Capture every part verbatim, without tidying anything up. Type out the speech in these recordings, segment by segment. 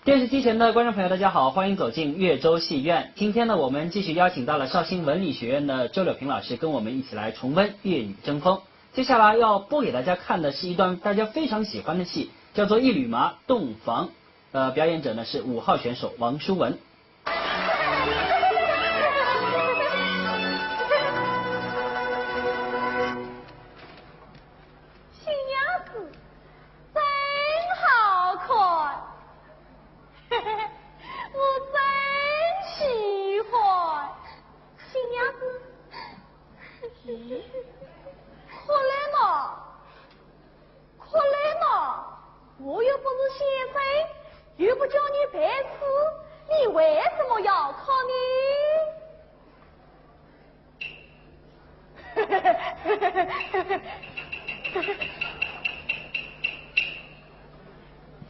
电视机前的观众朋友，大家好，欢迎走进越州戏院。今天呢，我们继续邀请到了绍兴文理学院的周柳萍老师，跟我们一起来重温《越女争锋》。接下来要播给大家看的是一段大家非常喜欢的戏，叫做《一缕麻洞房》。呃，表演者呢是五号选手王淑文。新娘子，真好看。我真喜欢。新娘子，咦？哭了么？哭了么？我又不是先生，又不叫你赔死，你为什么要哭呢？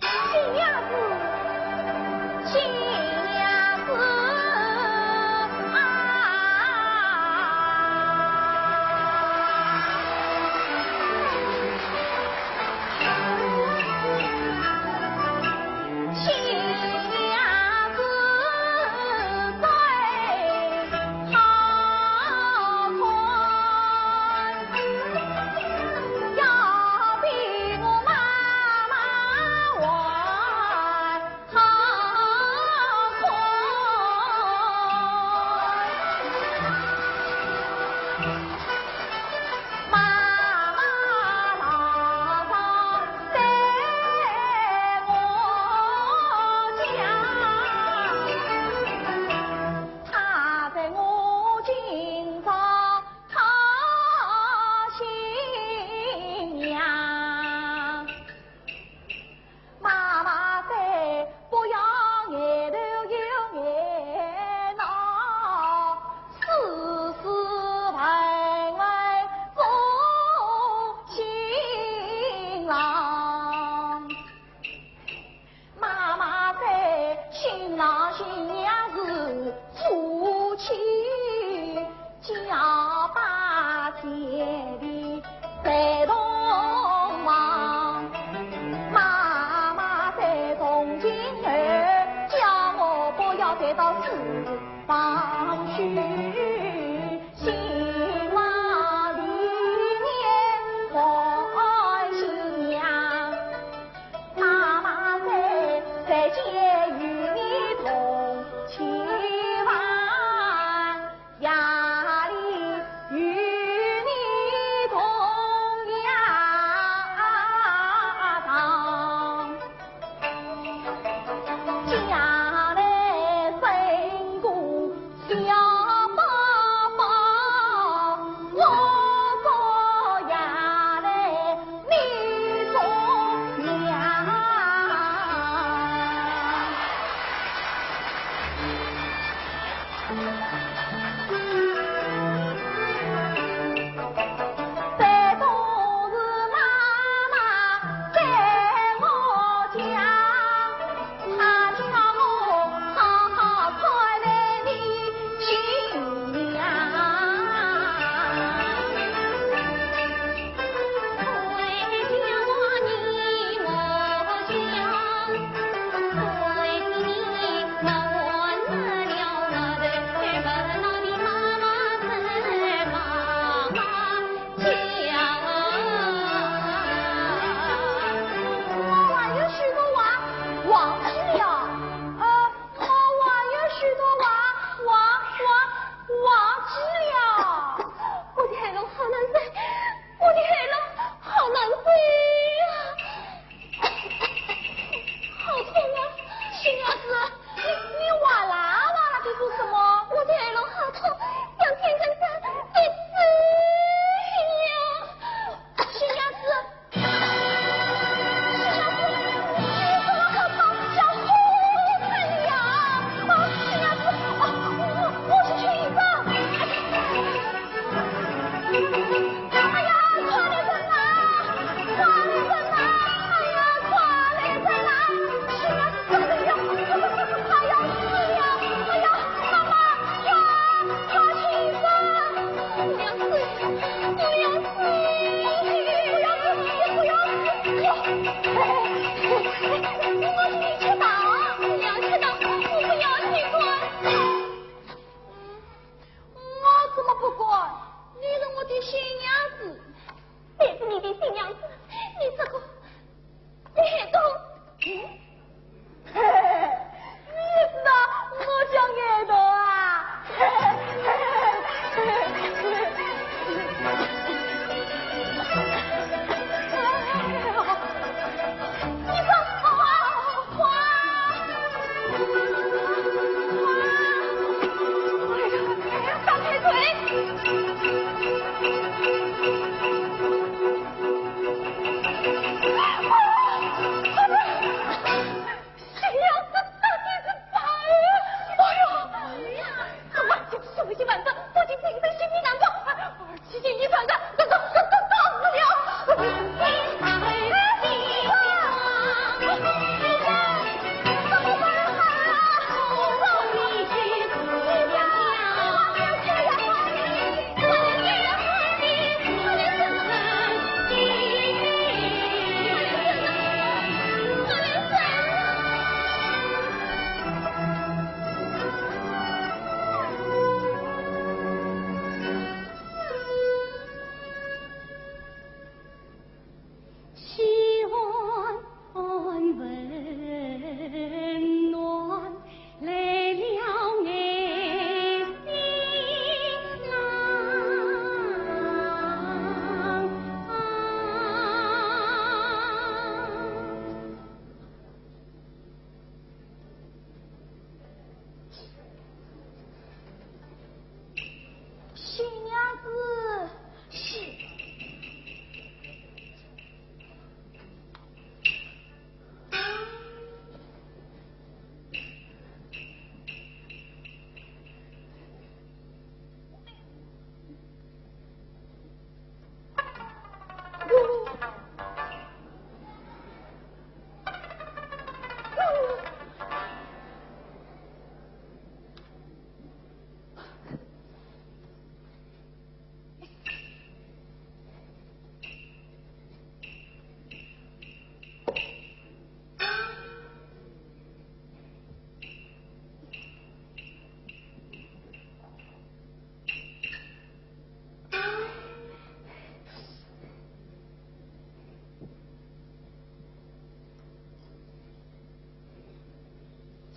新娘子，新娘子啊！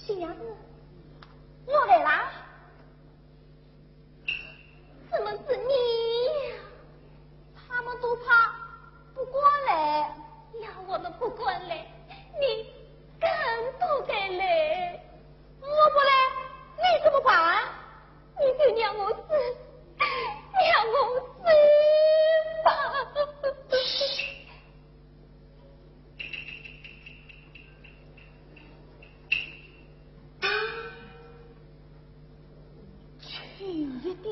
新娘子，我来啦。怎么是你呀？他们都怕不过来。要我们不过来，你更不该来。我不来，你怎么办？你就让我死，让我死吧。轻一点。